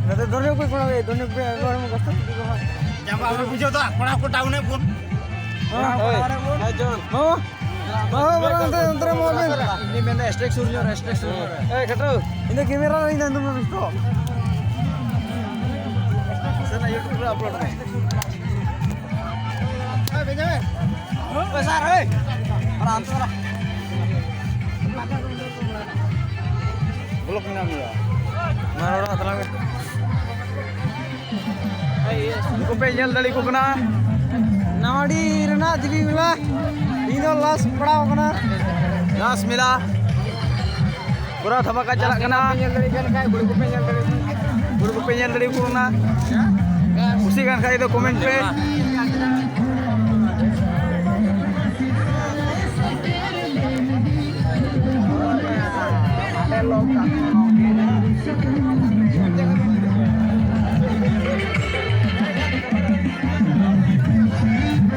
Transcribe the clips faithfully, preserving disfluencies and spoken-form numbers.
ᱱᱚᱛᱮ ᱫᱚᱨᱭᱟ ᱠᱚ ᱠᱚᱲᱟ ᱜᱮ, ᱫᱚᱨᱭᱟ ᱠᱚ ᱜᱚᱥᱛᱚ ᱠᱚ ᱦᱟᱸᱜ᱾ ᱡᱟᱵᱟ ᱟᱵᱚ ᱵᱩᱡᱷᱟᱹᱣ ᱫᱚ, ᱠᱚᱲᱟ ᱠᱚ ᱴᱟᱣᱩᱱ ᱮ ᱵᱚᱱ᱾ ᱦᱮᱸ, ᱦᱳᱭ᱾ ᱦᱮᱸ, ᱡᱚᱱ᱾ ᱦᱮᱸ᱾ ᱵᱟᱵᱟ, ᱵᱟᱵᱟ, ᱚᱱᱛᱮ, ᱚᱱᱛᱮ ᱨᱮ ᱢᱟ ᱟᱵᱮᱱ᱾ ᱤᱧ ᱢᱮᱱᱫᱟ, ᱥᱴᱮᱡᱽ ᱥᱩᱨ ᱧᱚᱜ ᱨᱮ, ᱥᱴᱮᱡᱽ ᱥᱩᱨ ᱧᱚᱜ ᱨᱮ᱾ ᱮ, ᱠᱷᱟᱴᱚ, ᱤᱧ ᱫᱚ ᱠᱮᱢᱮᱨᱟ ᱨᱮ, ᱤᱧ ᱫᱚ ᱫᱩᱲᱩᱵ ᱢᱮ, ᱵᱮᱥᱛᱚ᱾ ᱥᱮ ᱱᱟ YouTube ᱨᱮ ᱟᱯᱞᱳᱰ ᱢᱮ᱾ ᱮ, ᱵᱷᱮᱡᱟ ᱢᱮ᱾ ᱳᱭ, ᱥᱟᱨ, ᱳᱭ᱾ ᱟᱨᱟᱢ ᱥᱮ ᱨᱟ᱾ ᱵᱞᱚᱠ ᱢᱮᱱᱟᱜ ᱢᱮᱭᱟ᱾ ᱢᱟ, ᱨᱚᱲ ᱛᱟᱞᱟᱝ ᱢᱮ᱾ ᱱᱩᱠᱩ ᱯᱮ ᱧᱮᱞ ᱫᱟᱲᱮ ᱠᱚ ᱠᱟᱱᱟ, ᱱᱟᱣᱟᱰᱤ ᱨᱮᱱᱟᱜ ᱫᱮᱵᱤ ᱢᱮᱞᱟ᱾ ᱤᱧ ᱫᱚ ᱞᱟᱥ ᱯᱟᱲᱟᱣ ᱠᱟᱱᱟ᱾ ᱞᱟᱥ ᱢᱮᱞᱟ ᱯᱩᱨᱟ ᱫᱷᱟᱢᱟᱠᱟ ᱪᱟᱞᱟᱜ ᱠᱟᱱᱟ᱾ ᱯᱮ ᱧᱮᱞ ᱫᱟᱲᱮᱭᱟᱜ ᱠᱟᱱ ᱠᱷᱟᱡ, ᱜᱩᱲ ᱠᱚᱯᱮ ᱧᱮᱞ ᱫᱟᱲᱮᱭᱟᱜ ᱠᱟᱱᱟ᱾ ᱜᱩᱲ ᱠᱚᱯᱮ ᱧᱮᱞ ᱫᱟᱲᱮ ᱠᱚ ᱠᱟᱱᱟ᱾ ᱠᱩᱥᱤ ᱠᱟᱱ ᱠᱷᱟᱡ ᱫᱚ ᱠᱚᱢᱮᱱᱴ ᱯᱮ᱾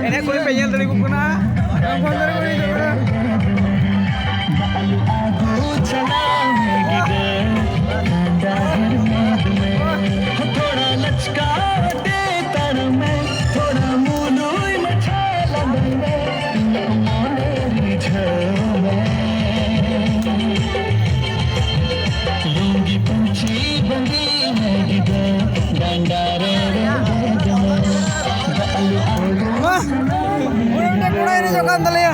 ᱮᱱᱮᱡ ᱠᱚᱨᱮ ᱯᱮ ᱧᱮᱞ ᱫᱟᱲᱮ ᱠᱚ ᱠᱟᱱᱟ᱾ ᱢᱟ, ᱚᱸᱰᱮ ᱢᱤᱫᱴᱮᱱ ᱠᱚᱲᱟ ᱮᱱᱮᱡᱚᱜ ᱠᱟᱱ ᱛᱟᱞᱮᱭᱟ᱾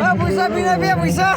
ᱦᱮᱸ, ᱯᱚᱭᱥᱟ ᱵᱤᱱᱟᱹ ᱯᱮᱭᱟ ᱯᱚᱭᱥᱟ᱾